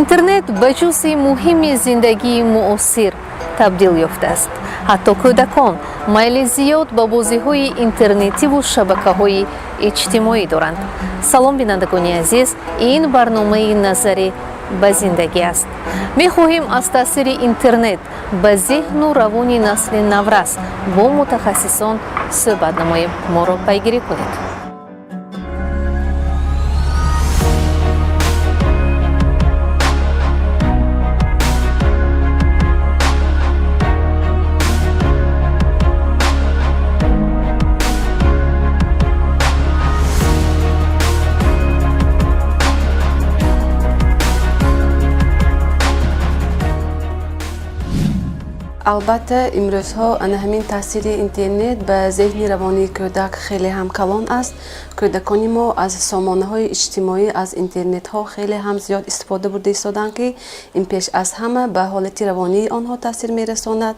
Интернет ба ҷузъи муҳими зиндагии муосир табдил ёфтааст. Ҳатто кӯдакон майли зиёд ба бозиҳои интернетиву шабакаҳои иҷтимоӣ доранд. Салом, бинандагони азиз, ин барномаи «Назаре ба зиндагӣ» аст. Мехоҳем аз таъсири интернет ба зеҳну равони насли наврас бо мутахассисон суҳбат намоем. Моро пайгирӣ кунед. Албатта, имрӯзҳо ана ҳамин таъсири интернет ба зеҳни равонии кӯдак хеле ҳам калон аст. Кӯдакони мо аз сомонаҳои иҷтимоӣ, аз интернетҳо хеле ҳам зиёд истифода бурда истоданд, ки ин пеш аз ҳама ба ҳолати равонии онҳо таъсир мерасонад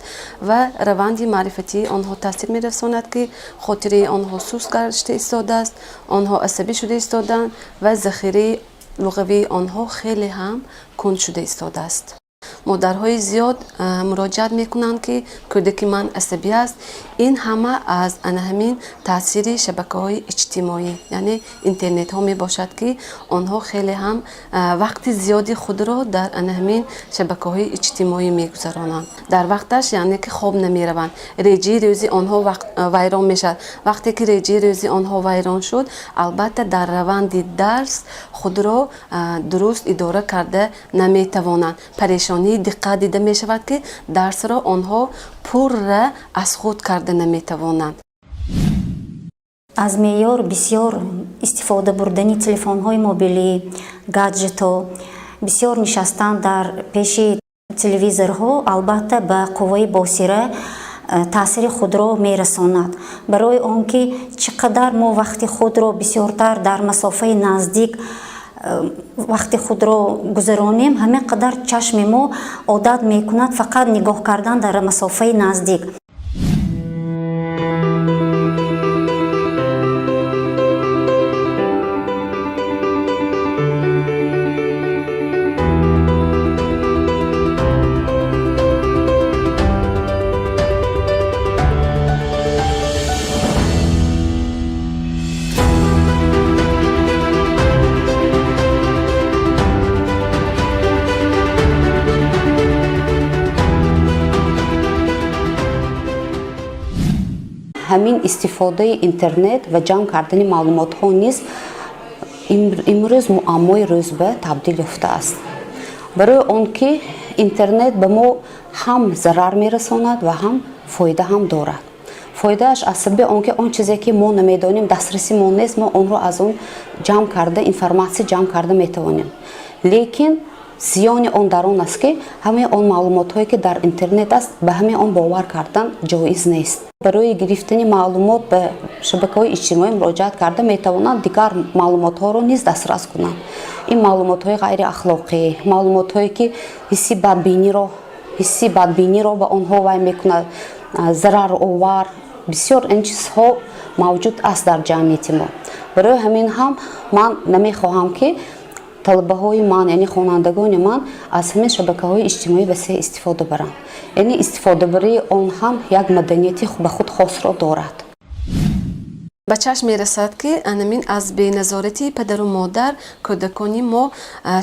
ва раванди маърифатии онҳо таъсир мерасонад, ки хотираи онҳо суст гашта истодааст, онҳо асабӣ шуда истодаанд ва захираи луғавии онҳо хеле ҳам кунд шуда истодааст. Модарҳои зиёд муроҷиат мекунанд, ки кӯдаки ман асабӣ аст. Ин ҳама аз ана ҳамин таъсири шабакаҳои иҷтимоӣ, яъне интернетҳо мебошад, ки онҳо хеле ҳам вақти зиёди худро дар ана ҳамин шабакаҳои иҷтимоӣ мегузаронанд. Дар вақташ, яъне ки хоб намераванд, реҷаи рӯзи онҳо вайрон мешавад. Вақте ки реҷаи рӯзи онҳо вайрон шуд, албатта, дар раванди дарс худро дуруст идора карда наметавонанд. Парешонии диққат дида мешавад, ки дарсро онҳо пурра аз худ карда наметавонанд. Аз меъёр бисёр истифода бурдани телефонҳои мобилӣ, гаджетҳо, бисёр нишастан дар пеши телевизорҳо албатта ба қувваи босира таъсири худро мерасонад, барои он ки чӣ қадар мо вақти худро бисёртар дар масофаи наздик вақти худро гузаронем, ҳамин қадар чашми мо одат мекунад фақат нигоҳ кардан дар масофаи наздик. Ҳамин истифодаи интернет ва ҷамъ кардани маълумотҳо низ имрӯз муаммои рӯз ба табдил ёфтааст, барои он ки интернет ба мо ҳам зарар мерасонад ва ҳам фоида ҳам дорад. Фоидааш аз сабаби он ки он чизе ки мо намедонем, дастраси мо нест, мо онро аз он ҷамъ карда, информатсия ҷамъ карда метавонем. Лекин зиёни он дар он аст, ки ҳамаи он маълумотҳое ки дар интернет аст, ба ҳамаи он бовар кардан ҷоиз нест. Барои гирифтани маълумот ба шабакаҳои иҷтимоӣ муроҷиат карда метавонанд, дигар маълумотҳоро низ дастрас кунанд. Ин маълумотҳои ғайриахлоқӣ, маълумотҳое ки ҳисси бадбиниро ба онҳо вай мекунад, зараровар, бисёр ин чизҳо мавҷуд аст дар ҷамъияти мо. Барои ҳамин ҳам ман намехоҳам, ки талабаҳои ман, яъне хонандагони ман, аз ҳамин шабакаҳои иҷтимоӣ васеъ истифода баранд. Яъне истифодабарии он ҳам як маданияти ба худ хосро дорад. Ба чашм мерасад, ки анамин аз беназоратии падару модар кӯдакони мо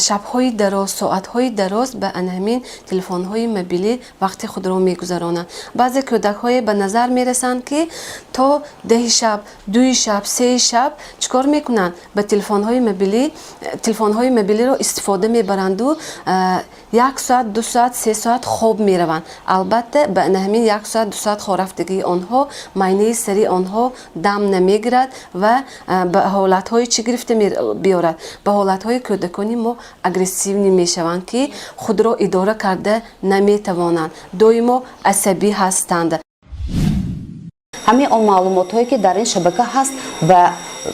шабҳои дароз, соатҳои дароз ба анаҳамин телефонҳои мобилӣ вақти худро мегузаронанд. Баъзе кӯдакҳое ба назар мерасанд, ки то 10-и шаб, 2-и шаб, 3-и шаб чӣ кор мекунанд? Ба телефонҳои мобилиро истифода мебаранду як соат, 2 соат, 3 соат хоб мераванд. Албатта, ба анаҳамин як соат, 2 соат хобрафтагии онҳо майнаи сари онҳо дам намегирад ва ба ҳолатҳои чӣ гирифта биёрад? Ба ҳолатҳои кӯдакони мо агрессивный мешаванд, ки худро идора карда наметавонанд, доимо асабӣ ҳастанд. Ҳамаи он маълумотҳое ки дар ин шабака ҳаст, ба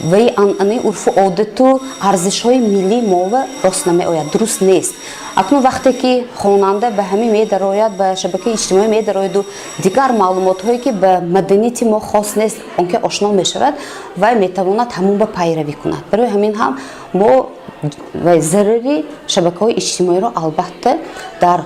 Ваи анъанаи урфу одату арзишҳои миллии мова рост намеояд, дуруст нест. Акнун вақте ки хонанда ба ҳамин медарояд, ба шабакаи иҷтимоӣ медарояду дигар маълумотҳое, ки ба маданияти мо хос нест, он ки ошно мешавад, вай метавонад ҳамон ба пайравӣ кунад. Барои ҳамин ҳам мо зарари шабакаҳои иҷтимоиро албатта дар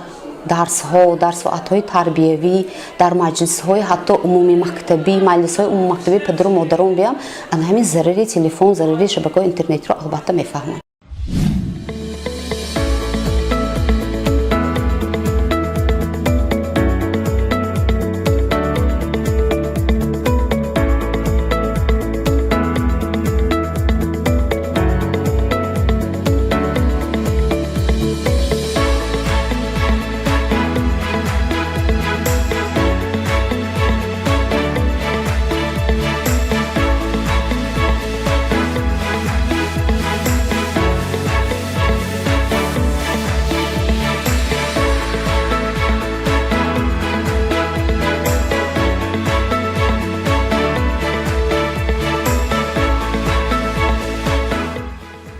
дарсҳо, дар соатҳои тарбиявӣ, дар маҷлисҳои ҳатто умумимактабӣ, маҷлисҳои умумимактабии падару модарон биям, ана ҳамин зарари телефон, зарари шабакаҳои интернетиро албатта мефаҳманд.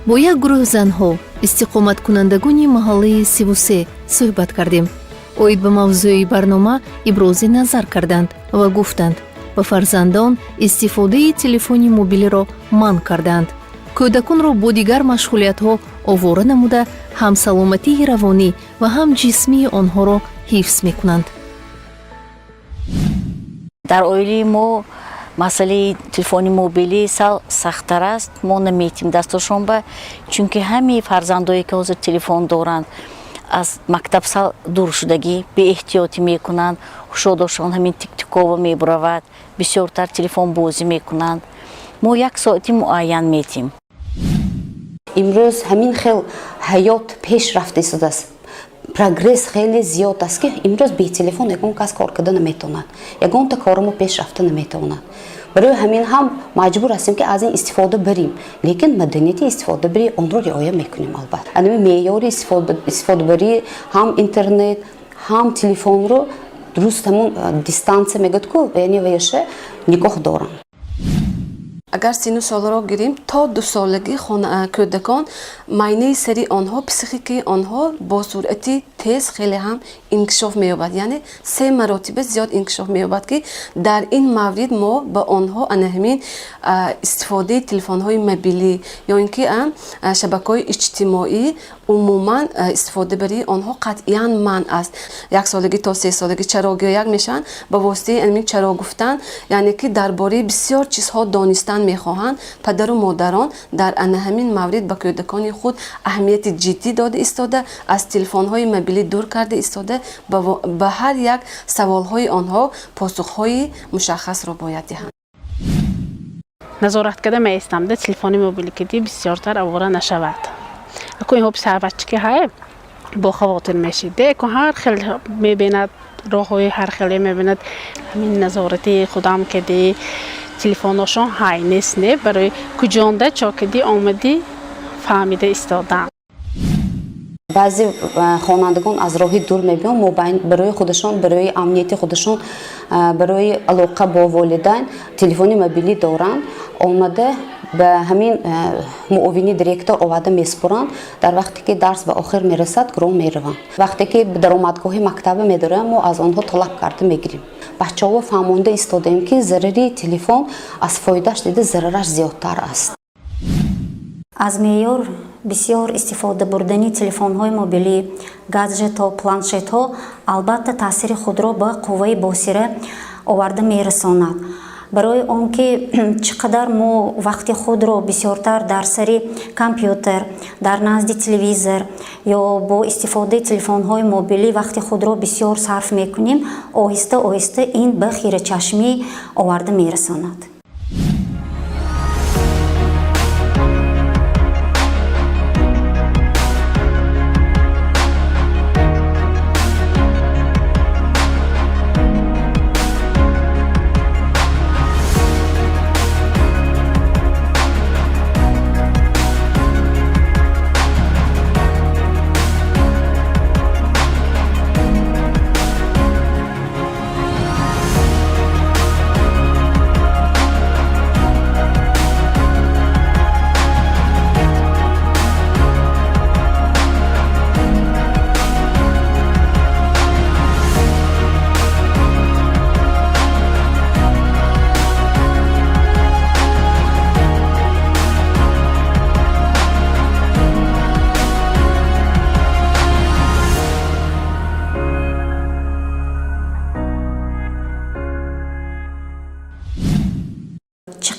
Бо як гурӯҳ занҳо, истиқоматкунандагони маҳаллаи 33, суҳбат кардем. Оид ба мавзӯи барнома ибрози назар карданд ва гуфтанд, ба фарзандон истифодаи телефони мобилиро манъ карданд, кӯдаконро бо дигар машғулиятҳо овора намуда, ҳам саломатии равонӣ ва ҳам ҷисмии онҳоро ҳифз мекунанд. Дар оилаи мо масъалаи телефони мобилӣ сал сахттар аст. Мо наметим дастошонба, чунки ҳамаи фарзандое, ки ҳозир телефон доранд, аз мактаб сал дур шудагӣ, беэҳтиётӣ мекунанд. Ҳушодошон ҳамин тиктикова мебуравад, бисёртар телефонбозӣ мекунанд. Мо як соати муайян метим. Имрӯз ҳамин хел ҳаёт пеш рафта истодааст, прогресс хеле зиёд аст, ки имрӯз бе телефон ягон кас кор карда наметавонад, ягонта корамо пеш рафта наметавонад. Барои ҳамин ҳам маҷбур ҳастем, ки аз ин истифода барем, лекин маданияти истифодабарии онро риоя мекунем. Албатта, анами меъёри истифодабарии ҳам интернет, ҳам телефонро дуруст, ҳамун дистанция мегӯяд ку, яъне ваяша нигоҳ дорам. Агар сину солро гирем, то 2 солагӣ кӯдакон майнаи сари онҳо, психикаи онҳо бо суръати тез хеле ҳам инкишоф меёбад, яъне се маротиба зиёд инкишоф меёбад, ки дар ин маврид мо ба онҳо ана ҳамин истифодаи телефонҳои мобилӣ ё ин ки шабакаҳои иҷтимоӣ, умуман истифодабарии онҳо қатъиян манъ аст. 1 солагӣ то 3 солагӣ чарогӯяк мешаванд. Ба воситаи ҳамин чаро гуфтан, яъне ки дар бораи бисёр чизҳо донистан мехоҳанд. Падару модарон дар ана ҳамин маврид ба кӯдакони худ аҳамияти ҷиддӣ дода истода, аз телефонҳои мобилӣ дур карда истода, ба ҳар як саволҳои онҳо посухҳои мушаххасро бояд диҳанд. Назорат карда меистам, да телефони мобилӣ киди бисёртар авора нашавад. Аку инҳо писарбачки ҳай бо хавотир мешид, ку ҳар хел мебинад, роҳҳои ҳар хеле мебинад. Ҳамин назорати худам кади телефоношон ҳай нест, не барои куҷонда чо кади омадӣ фаҳмида истодан. Баъзе хонандагон аз роҳи дур мебиёнд. Мо барои худашон, барои амнияти худашон, барои алоқа бо волидайн телефони мобилӣ доранд, омада ба ҳамин муовини директор оварда месупоранд. Дар вақте ки дарс ба охир мерасад, гурӯҳ мераванд. Вақте ки даромадгоҳи мактаба медорем, мо аз онҳо талаб карда мегирем. Бачаҳо фаҳмонда истодаем, ки зарари телефон аз фоидааш дида зарараш зиёдтар аст. Аз меъёр бисёр истифода бурдани телефонҳои мобилӣ, гаджетҳо, планшетҳо албатта таъсири худро ба қувваи босира оварда мерасонад. Барои он ки чӣ қадар мо вақти худро бисёртар дар сари компютер, дар назди телевизор ё бо истифодаи телефонҳои мобилӣ вақти худро бисёр сарф мекунем, оҳиста оҳиста ин ба хирачашмӣ оварда мерасонад.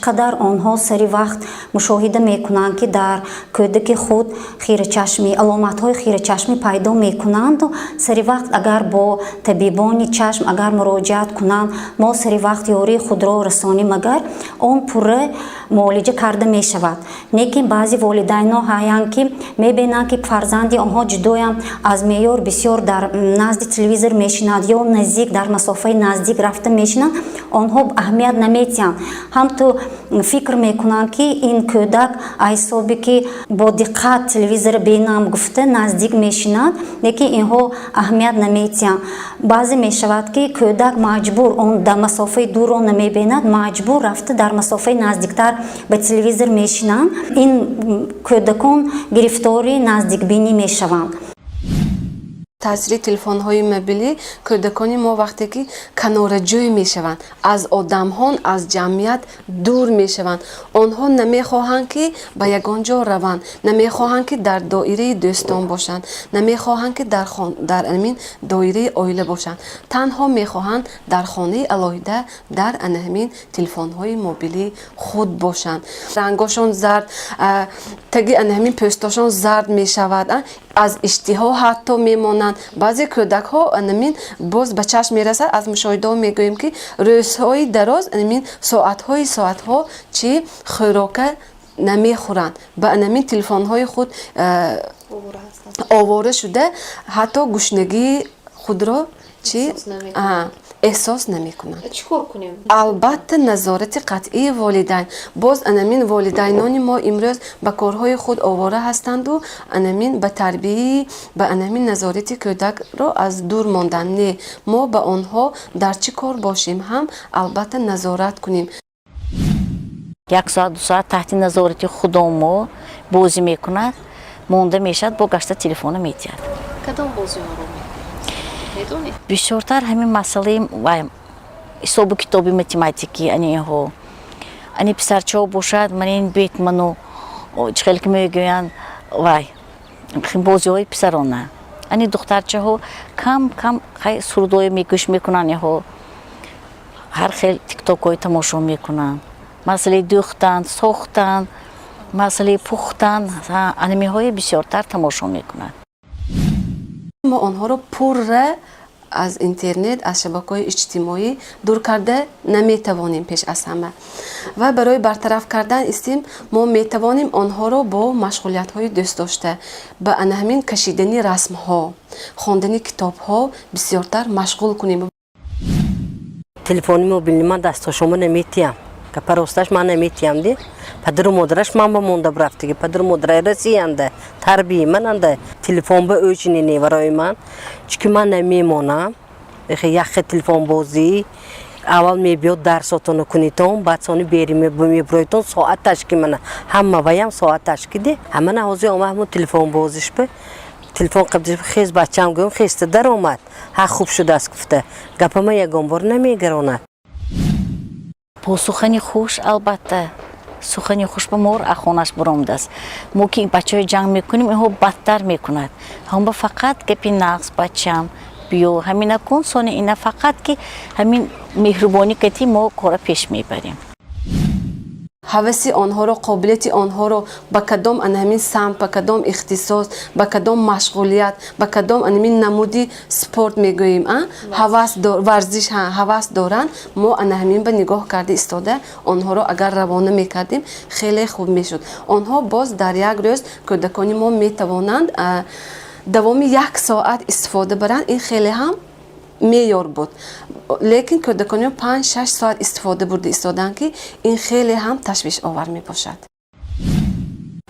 Қадар онҳо сари вақт мушоҳида мекунанд, ки дар кӯдаки худ хирачашмӣ, аломатҳои хирачашмӣ пайдо мекунанду сари вақт агар бо табибони чашм агар муроҷиат кунанд, мо сари вақт ёрии худро расонем, агар он пурра муолиҷа карда мешавад. Лекин баъзе волидайнҳо ҳаянд, ки мебинанд, ки фарзанди онҳо ҷудоям аз меъёр бисёр дар назди телевизор мешинад ё наздик, дар масофаи наздик рафта мешинанд, онҳо аҳамият наметиҳанд. Ҳамту фикр мекунанд, ки ин кӯдак ҳисоби ки бо диққат телевизора бинам гуфта наздик мешинад, лекин инҳо аҳамият наметиҳанд. Баъзе мешавад, ки кӯдак маҷбур, он дар масофаи дурро намебинад, маҷбур рафта дар масофаи наздиктар ба телевизор мешинанд. Ин кӯдакон гирифтори наздикбинӣ мешаванд. Таъсири телефонҳои мобилӣ: кӯдакони мо вақте ки канораҷӯй мешаванд, аз одамҳон, аз ҷамъият дур мешаванд. Онҳо намехоҳанд, ки ба ягон ҷо раванд, намехоҳанд, ки дар доираи дӯстон бошанд, намехоҳанд, ки дар ҳамин доираи оила бошанд. Танҳо мехоҳанд дар хонаи алоҳида, дар ана ҳамин телефонҳои мобилии худ бошанд. Рангошон зард, таги ана ҳамин пӯстошон зард мешавад, аз иштиҳо ҳатто мемонанд. Баъзе кӯдакҳо анамин боз ба чашм мерасад, аз мушоҳидаҳо мегӯем, ки рӯзҳои дароз, анамин соатҳои соатҳо чӣ хӯрока намехӯранд, ба анамин телефонҳои худ овора шуда, ҳатто гушнагии худро чӣ эҳсос намекунанд. Чӣ кор кунем? Албатта, назорати қатъии волидайн. Боз анамин волидайнони мо имрӯз ба корҳои худ овора ҳастанду анамин ба тарбияи, ба анамин назорати кӯдакро аз дур монданд. Не, мо ба онҳо дар чӣ кор бошем ҳам, албатта, назорат кунем. Як соат, 2 соат таҳти назорати худомо бозӣ мекунад, монда мешавад, бо гашта телефона метиҳад. Кадом бозиҳоро медонед? Бисёртар ҳамин масъалаи вай, ҳисобу китоби, математикӣ, ани инҳо. Ани писарчаҳо бошад, ман ин Бетману чӣ хеле ки мегӯянд, вай бозиҳои писарона. Ани духтарчаҳо кам кам хай сурудҳое мегӯш мекунанд, инҳо ҳар хел тиктокҳои тамошо мекунанд. Масъалаи дӯхтан, сохтан, масъалаи пухтан, анимеҳои бисёртар тамошо мекунанд. Мо онҳоро пурра аз интернет, аз шабакаҳои иҷтимоӣ дур карда наметавонем. Пеш аз ҳама ва барои бартараф кардан истим, мо метавонем онҳоро бо машғулиятҳои дӯстдошта, ба ана ҳамин кашидани расмҳо, хондани китобҳо бисёртар машғул кунем. Телефони мобилни ман дастошома наметиям. Гапа росташ, ман наметиям ди. Падару модараш ман ба монда бурафтиги. Падару модарай расиянда, тарбии мананда. Телефон ба ӯчини неварои ман, чунки ман намемонам. Яхе телефонбозӣ. Аввал мебиёд, дарсотоно кунитон, баъд сони бери мебуроитон. Соаташ ки мана ҳама ваям соаташ ки ди. Ҳамана ҳозир омад, ҳамун телефонбозиш ба телефон қабдиш. Хез, бачаам, гӯям, хеста даромад. Ҳа, хуб шудааст, гуфта гапама ягон бор намегаронад. Бо сухани хуш, албатта, сухани хуш ба мор аз хонаш буромадааст. Мо ки бачаҳои ҷанг мекунем, инҳо бадтар мекунад. Ҳамба фақат гапи нағз: «Бачам, биё, ҳамина кун», сони ина, фақат ки ҳамин меҳрубонӣ кати мо кора пеш мебарем. Ҳаваси онҳоро, қобилияти онҳоро ба кадом ана ҳамин самт, ба кадом ихтисос, ба кадом машғулият, ба кадом ана ҳамин намуди спорт мегӯем, ҳавас, варзиш ҳавас доранд, мо ана ҳамин ба нигоҳ карда истода, онҳоро агар равона мекардем, хеле хуб мешуд. Онҳо боз дар як рӯз, кӯдакони мо метавонанд давоми як соат истифода баранд. Ин хеле ҳам меъёр буд, лекин кӯдакони мо 5-6 соат истифода бурда истоданд, ки ин хеле ҳам ташвишовар мебошад.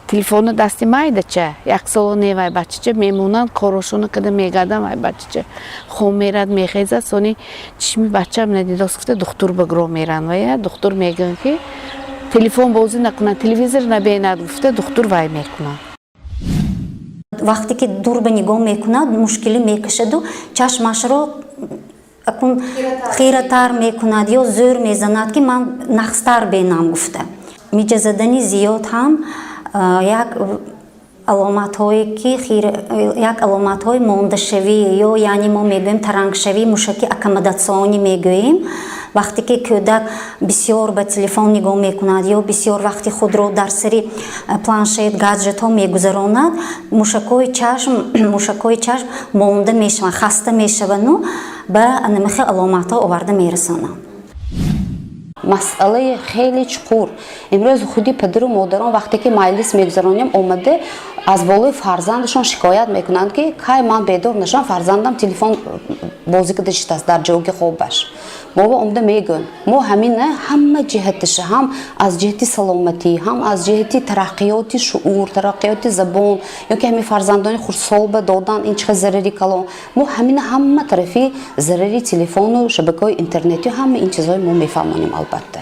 Телефони дасти майдача, яксола не, вай бачача мемонанд, корошоно када мегардам, вай бачача хом мерад, мехезад, сони чишми бачаам надидост гуфта, духтур ба гро меранд. Вая духтур мегӯянд, ки телефон бозӣ накунад, телевизор набинад, гуфта духтур вай мекунад. Вақте ки дур ба нигоҳ мекунад, мушкилӣ мекашаду чашмашро акун хиратар мекунад ё зӯр мезанад, ки ман нағзтар бинам гуфта. Миҷа задани зиёд ҳам як аломатҳое ки як аломатҳои мондашавӣ ё яъне мо мегӯем тарангшавии мушаки аккомодатсионӣ мегӯем. Вақте ки кӯдак бисёр ба телефон нигоҳ мекунад ё бисёр вақти худро дар сари планшет, гаджетҳо мегузаронад, мушакҳои чашм монда мешаванд, хаста мешаванду ба ана хел аломатҳо оварда мерасонанд. Масъалаи хеле чуқур. Имрӯз худи падару модарон, вақте ки маҷлис мегузаронем, омада аз болои фарзандашон шикоят мекунанд, ки кай ман бедор нашавам, фарзандам телефон бозӣ карда шитааст дар ҷоги хобаш. Мо омада мегӯем, мо ҳамина ҳама ҷиҳаташа, ҳам аз ҷиҳати саломатӣ, ҳам аз ҷиҳати тараққиёти шуур, тараққиёти забон, ё ки ҳамин фарзандони хурдсолба додан, ин чӣ хел зарари калон. Мо ҳамина ҳама тарафи зарари телефону шабакаҳои интернетӣ, ҳама ин чизҳои мо мефаҳмонем, албатта.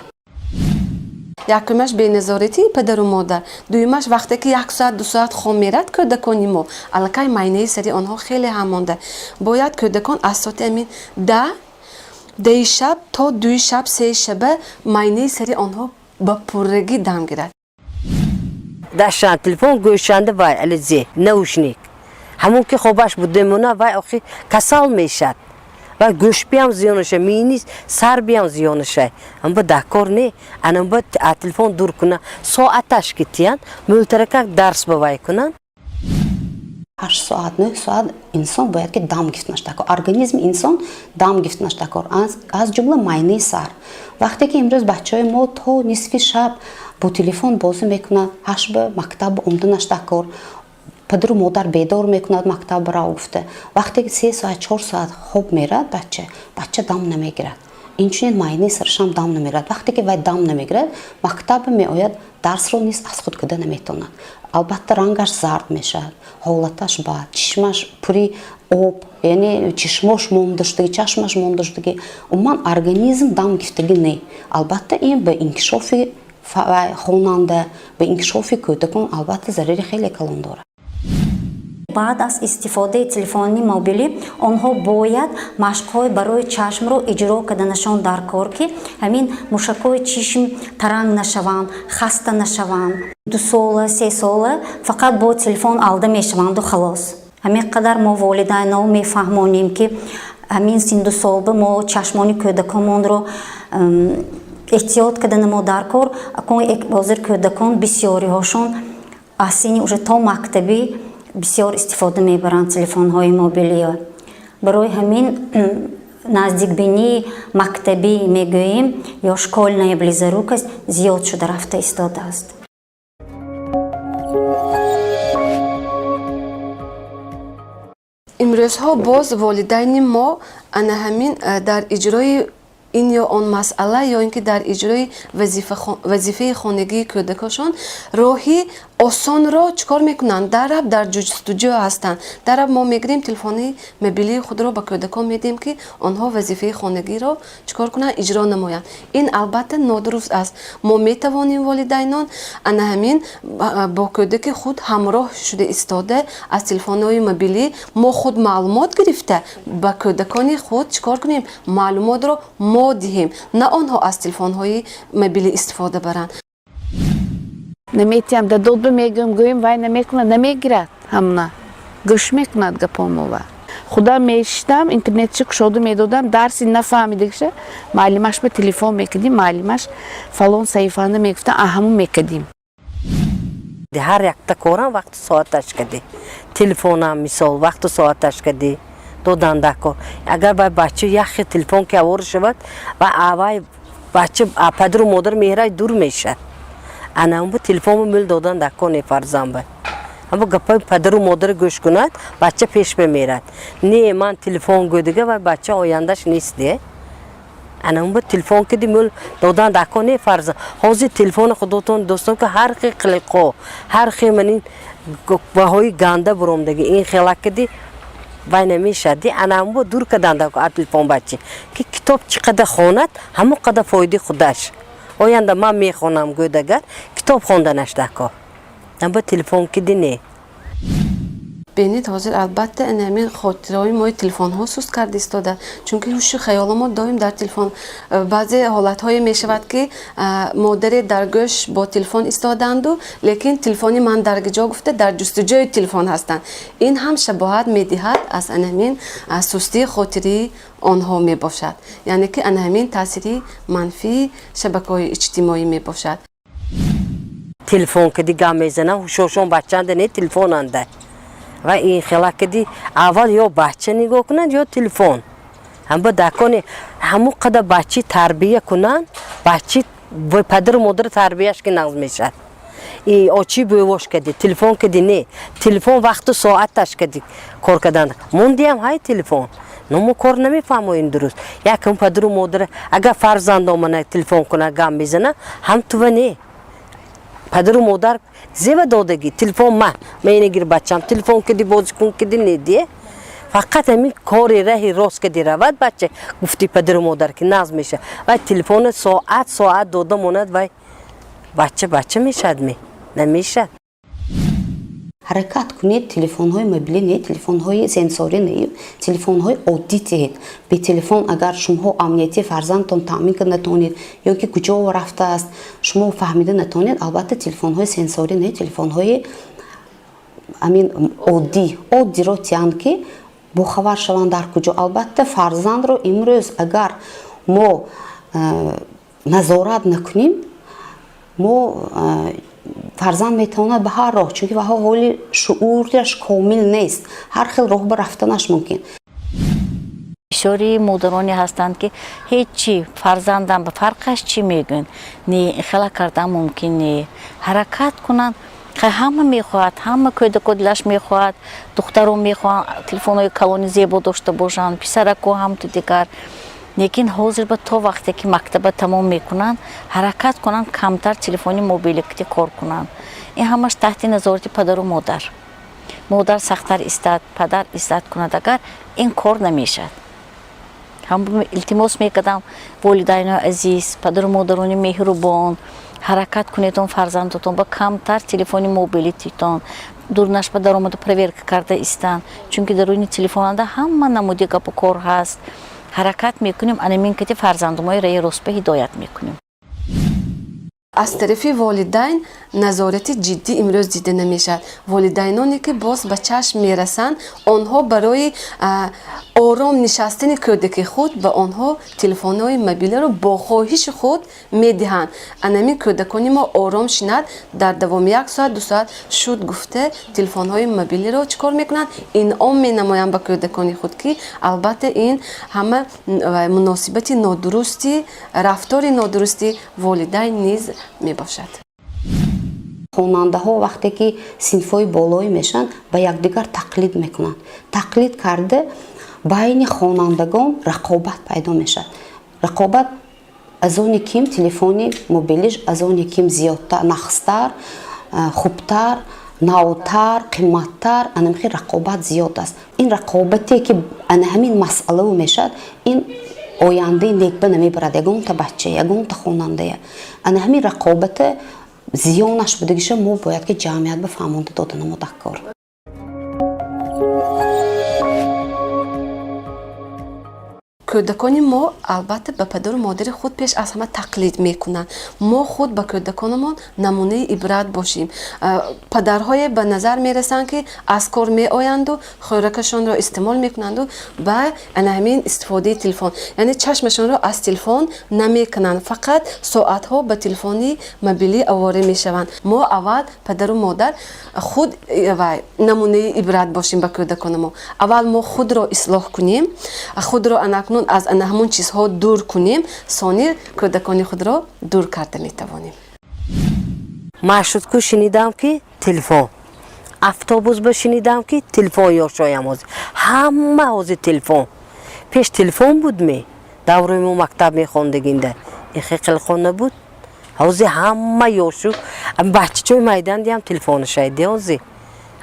Якумаш, беназоратии падару модар. Дуюмаш, вақте ки як соат, 2 соат хоб мерад кӯдакони мо, аллакай майнаи сари онҳо хеле ҳам монда. Бояд кӯдакон аз соати амин 10, 10-и шаб то 2-и шаб, 3-и шаба майнаи сари онҳо ба пуррагӣ дам гирад. Дастшан телефон, гӯшанда вай ализе наушник, ҳамон ки хобаш буда мемона, вай охи касал мешад, вай гӯшбиам зиёнаша, миини сарбиам зиёнаша. Амба дакор не, анамба телефон дур куна, соаташ ки тиян, мӯлтаракак дарс ба вай кунанд. 8 соат, 9 соат инсон бояд ки дам гирифтанаш дакор. Организми инсон дам гирифтанаш дакор, аз ҷумла майнаи сар. Вақте ки имрӯз бачаҳои мо то нисфи шаб бо телефон бозӣ мекунад, 8 ба мактаб омданаш дакор, падару модар бедор мекунад, мактаб рав гуфта. Вақте ки 3 соат, 4 соат хоб мерад бача, бача дам намегирад. Инчунин майнаи сарашам дам намегирад. Вақте ки вай дам намегирад, мактаба меояд, дарсро низ аз худ карда наметавонад. Албатта, рангаш зард мешавад, ҳолаташ бад, чишмаш пури об, яъне чишмош монда шудагӣ, чашмаш монда шудагӣ, умуман организм дам гирифтагӣ не. Албатта, ин ба инкишофи хонанда, ба инкишофи кӯдакон, албатта, зарари хеле калон дорад. Баъд аз истифодаи телефони мобилӣ онҳо бояд машқҳои барои чашмро иҷро карданашон дар кор, ки ҳамин мушакҳои чишм таранг нашаванд, хаста нашаванд. 2 сола, 3 сола фақат бо телефон алда мешаванду халос. Ҳамин қадар мо волидайно мефаҳмонем, ки ҳамин синду солба мо чашмони кӯдаконмонро эҳтиёт кардана мо дар кор. Ҳозир кӯдакон бисёриҳошон аз синни уже то мактабӣ бисёр истифода мебаранд телефонҳои мобилиё. Барои ҳамин наздикбинии мактабӣ мегӯем ё школьная близорукость зиёд шуда рафта истодааст. Имрӯзҳо боз волидайни мо ана ҳамин дар иҷрои ин ё он масъала ё ин ки дар иҷрои вазифаи хонагии кӯдакошон роҳи осонро чӣ кор мекунанд? Дараб дар ҷустуҷӯ ҳастанд. Дараб мо мегирем, телефони мобилии худро ба кӯдакон медиҳем, ки онҳо вазифаи хонагиро чӣ кор кунанд? Иҷро намоянд. Ин албатта нодуруст аст. Мо метавонем, волидайнон, ана ҳамин бо кӯдаки худ ҳамроҳ шуда истода, аз телефонҳои мобилӣ мо худ маълумот гирифта, ба кӯдакони худ чӣ кор кунем? Маълумотро мо диҳем, на онҳо аз телефонҳои мобилӣ истифода баранд. Наметиҳам, да дод мегӯем, гӯем, вай намекунад, намегирад, ҳамна гӯш мекунад гапомова. Худам мешиштам, интернетчи кушоду медодам, дарси нафаҳмидагиша муаллимаш ба телефон мекардим, муаллимаш фалон саҳифаанда мегуфтам, ҳамун мекардим. Ҳар якта корам вақту соаташ кади. Телефонам, мисол, вақту соаташ кади додан дакор. Агар вай бача яхе телефон ки авора шавад, ва авай бача падару модар меҳрай дур мешавад. Анамбу телефонро мӯл додан дакор не фарзанба. Аммо гапаи падару модарро гӯш кунад, бача пеш мемерад. Не, ман телефон гӯдига, вай бача ояндаш нест де. Анамбу телефон киди мӯл додан дакор не фарзанд. Ҳозир телефони худотон, дӯстон, ки ҳар хел қилиқо, ҳар хел манин баҳои ганда буромдаги, ин хелак киди вай намешад. Анамбу дур кадан дакор аз телефон бача, ки китоб чӣ қадар хонад, ҳамон қадар фоидаи худаш. Оянда ман мехонам гӯд, агар китоб хонданаш дакор, амба телефон киди не. Бинед, ҳозир, албатта, ин ҳамин хотираҳои мои телефонҳо суст карда истода, чунки ҳушу хаёли мо доим дар телефон. Баъзе ҳолатҳое мешавад, ки модаре дар гӯш бо телефон истоданду, лекин телефони ман дар ҷо гуфта, дар ҷустуҷӯи телефон ҳастанд. Ин ҳам шабоҳат медиҳад, аз ана ҳамин сустии хотирии онҳо мебошад, яъне ки ана ҳамин таъсири манфии шабакаҳои иҷтимоӣ мебошад. Телефон кади гап мезанам, ҳушошон бачаанда не, телефонанда. Ва ин хела кади аввал ё бача нигоҳ кунанд, ё телефон. Ҳама дакони ҳамон қадар бачи тарбия кунанд, бачи падару модар тарбияш ки нағз мешавад. И очи бӯвош кади телефон кади не, телефон вақту соаташ кади кор кардан мондиам. Ҳай, телефон но мо кор намефаҳмоем дуруст. Якам падару модар агар фарзандомана телефон куна, гап мезана, ҳам тува не. Падару модар зева додагӣ телефон ма мена гир, бачам, телефон кади бозӣ кун кади не дие. Фақат ҳамин кори раҳи рост кади равад бача, гуфти падару модар ки нағз мешавад. Вай телефона соат соат дода монад, вай бача бача мешавад ме, намешавад. Ҳаракат кунед, телефонҳои мобилӣ не, телефонҳои сенсорӣ не, телефонҳои оддӣ диҳед. Бе телефон агар шумоҳо амнияти фарзандтон таъмин карда натавонед ё ки куҷо рафтааст, шумо фаҳмида натавонед, албатта, телефонҳои сенсорӣ не, телефонҳои амин оддӣ оддиро тиҳанд, ки бохабар шаванд дар куҷо. Албатта, фарзандро имрӯз агар мо назорат накунем, мо фарзанд метавонад ба ҳар роҳ, чунки ваҳо ҳоли шуураш комил нест, ҳар хел роҳ ба рафтанаш мумкин. Бисёри модароне ҳастанд, ки ҳеҷ чӣ фарзандам ба фарқаш чӣ мегӯянд. Не, хела кардан мумкин не. Ҳаракат кунанд. Ҳама мехоҳад, ҳама кӯдако дилаш мехоҳад, духтарон мехоҳанд телефонҳои калони зебо дошта бошанд, писарако ҳамту дигар. Лекин ҳозир ба то вақте ки мактаба тамом мекунанд, ҳаракат кунанд, камтар телефони мобиликти кор кунанд. Ин ҳамаш таҳти назорати падару модар. Модар сахттар истад, падар истад кунад, агар ин кор намешавад. Ҳам илтимос мекардам: волидайнои азиз, падару модарони меҳрубон, ҳаракат кунедон, фарзандотон ба камтар телефони мобилититон дурнашба даромада проверка карда истанд, чунки даруни телефонанда ҳама намуди гапу кор ҳаст. Ҳаракат мекунем, анамин кати фарзандумои раи рост ба ҳидоят мекунем. Аз тарафи волидайн назорати ҷиддӣ имрӯз дида намешавад. Волидайноне ки боз ба чашм мерасанд, онҳо барои ором нишастани кӯдаки худ ба онҳо телефонҳои мобилиро бо хоҳиши худ медиҳанд. Анамин кӯдакони мо ором шинад, дар давоми як соат, 2 соат шуд гуфта, телефонҳои мобилиро чӣ кор мекунанд? Инъом менамоянд ба кӯдакони худ, ки албатта ин ҳама муносибати нодурусти, рафтори нодурусти волидайн низ мебошад. Хонандаҳо вақте ки синфҳои болоӣ мешаванд, ба якдигар тақлид мекунанд. Тақлид карда, байни хонандагон рақобат пайдо мешавад. Рақобат аз оне ким телефони мобилиш аз оне ким зиёдтар, нағзтар, хубтар, навтар, қимматтар. Анамихел рақобат зиёд аст. Ин рақобате ки ана ҳамин масъалао мешавад, ин ояндаи некба намебарад ягонта бача, ягонта хонандая. Ана ҳамин рақобата зиёнаш будагиша мо бояд ки ҷамъият ба фаҳмонда дода намо кор. Кӯдакони мо, албатта, ба падару модари худ пеш аз ҳама тақлид мекунанд. Мо худ ба кӯдаконамон намунаи ибрат бошем. Падарҳое ба назар мерасанд, ки аз кор меоянду хӯракашонро истеъмол мекунанду ба ана ҳамин истифодаи телефон, яъне чашмашонро аз телефон намекунанд, фақат соатҳо ба телефони мобилӣ овора мешаванд. Мо аввал, падару модар, худ намунаи ибрат бошем ба кӯдаконамо. Аввал мо худро ислоҳ кунем, худро анакнун аз ана ҳамон чизҳо дур кунем, сони кӯдакони худро дур карда метавонем. Маршрутку шинидам, ки телефон, автобус ба шинидам, ки телефон. Ёшоям ҳозир ҳама ҳозир телефон. Пеш телефон буд ме? Даврои мо мактаб мехондагинда ихе қилқон набуд. Ҳозир ҳама ёшу бачачои майдандиам телефонашайди ҳозир.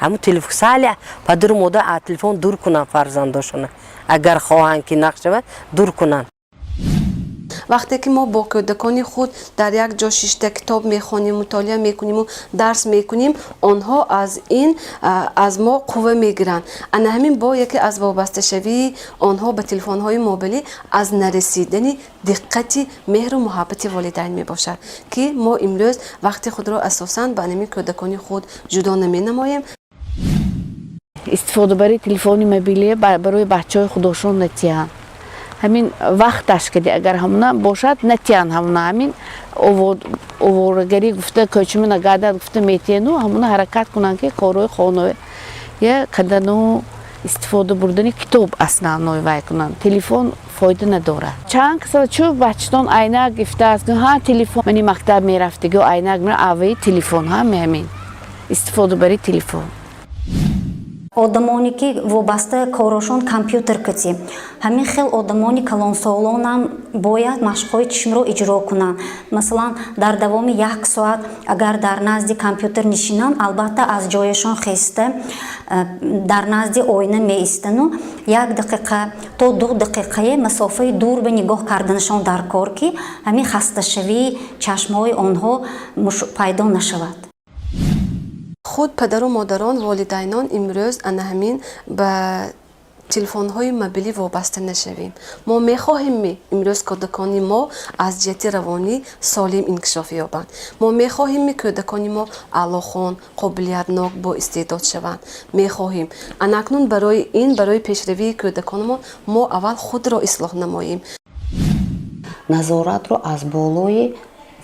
Ҳамун телефон сали падару модар аз телефон дур кунанд фарзандошона, агар хоҳанд ки нақш шавад, дур кунанд. Вақте ки мо бо кӯдакони худ дар як ҷо шишта китоб мехонем, мутолиа мекуниму дарс мекунем, онҳо аз ин аз мо қувва мегиранд. Ана ҳамин бо яке аз вобасташавии онҳо ба телефонҳои мобилӣ аз нарасидани диққати меҳру муҳаббати волидайн мебошад, ки мо имрӯз вақти худро асосан ба ҳамин кӯдакони худ ҷудо наменамоем. Истифодабарии телефони мобилӣ барои бачаҳои худошон натиҳанд. Ҳамин вақташ кади агар ҳамуна бошад, натиҳанд. Ҳамуна ҳамин оворагарӣ гуфта, кӯчуми нагардад гуфта метиҳану ҳамуна ҳаракат кунанд, ки корҳои хоная кадану истифода бурдани китоб основной вай кунанд. Телефон фоида надорад. Чанд каса чӯ бачатон айнак гифтааст, ҳа, телефон мани мактаб мерафтиго айнак аваи телефон, ҳаме ҳамин истифодабарии телефон. Одамоне ки вобаста корошон компютер кати, ҳамин хел одамони калонсолонам бояд машқҳои чишмро иҷро кунанд. Масалан, дар давоми як соат агар дар назди компютер нишинанд, албатта, аз ҷояшон хеста, дар назди оина меистану як дақиқа то 2 дақиқае масофаи дур ба нигоҳ карданашон дар кор, ки ҳамин хасташавии чашмҳои онҳо пайдо нашавад. Худ падару модарон, волидайнон имрӯз ана ҳамин ба телефонҳои мобилӣ вобаста нашавем. Мо мехоҳем, имрӯз кӯдакони мо аз ҷиҳати равонӣ солим инкишоф ёбанд. Мо мехоҳем, кӯдакони мо аълохон, қобилиятнок, боистеъдод шаванд, мехоҳем. Ана акнун барои ин, барои пешравии кӯдаконамон мо аввал худро ислоҳ намоем. Назоратро аз болои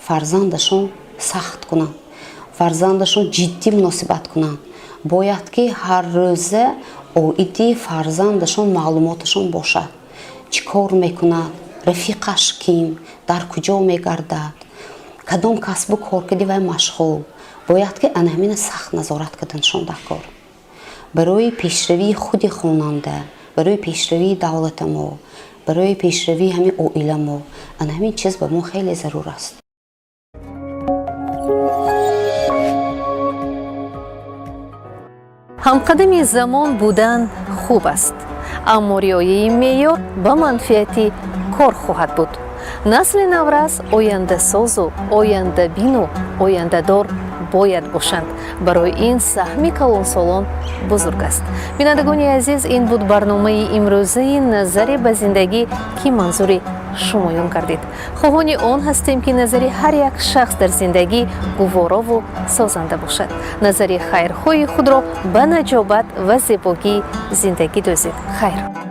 фарзандашон сахт кунанд, фарзандашон ҷиддӣ муносибат кунанд. Бояд ки ҳар рӯза оиди фарзандашон маълумоташон бошад: чӣ кор мекунад, рафиқаш ким, дар куҷо мегардад, кадом касбу кор кади вай машғул. Бояд ки ана ҳамина сахт назорат карданашон дар кор барои пешравии худи хонанда, барои пешравии давлата мо, барои пешравии ҳамин оила мо. Ана ҳамин чиз ба мо хеле зарур аст. Ҳамқадами замон будан хуб аст, аммо риояи меъёр ба манфиати кор хоҳад буд. Насли наврас ояндасозу ояндабину ояндадор бояд бошанд. Барои ин саҳми калонсолон бузург аст. Бинандагони азиз, ин буд барномаи имрӯзаи «Назаре ба зиндагӣ», ки манзури шумоён гардид. Хоҳони он ҳастем, ки назари ҳар як шахс дар зиндагӣ гуворову созанда бошад. Назари хайрхоҳи худро ба наҷобат ва зебогии зиндагӣ дӯзед. Хайр.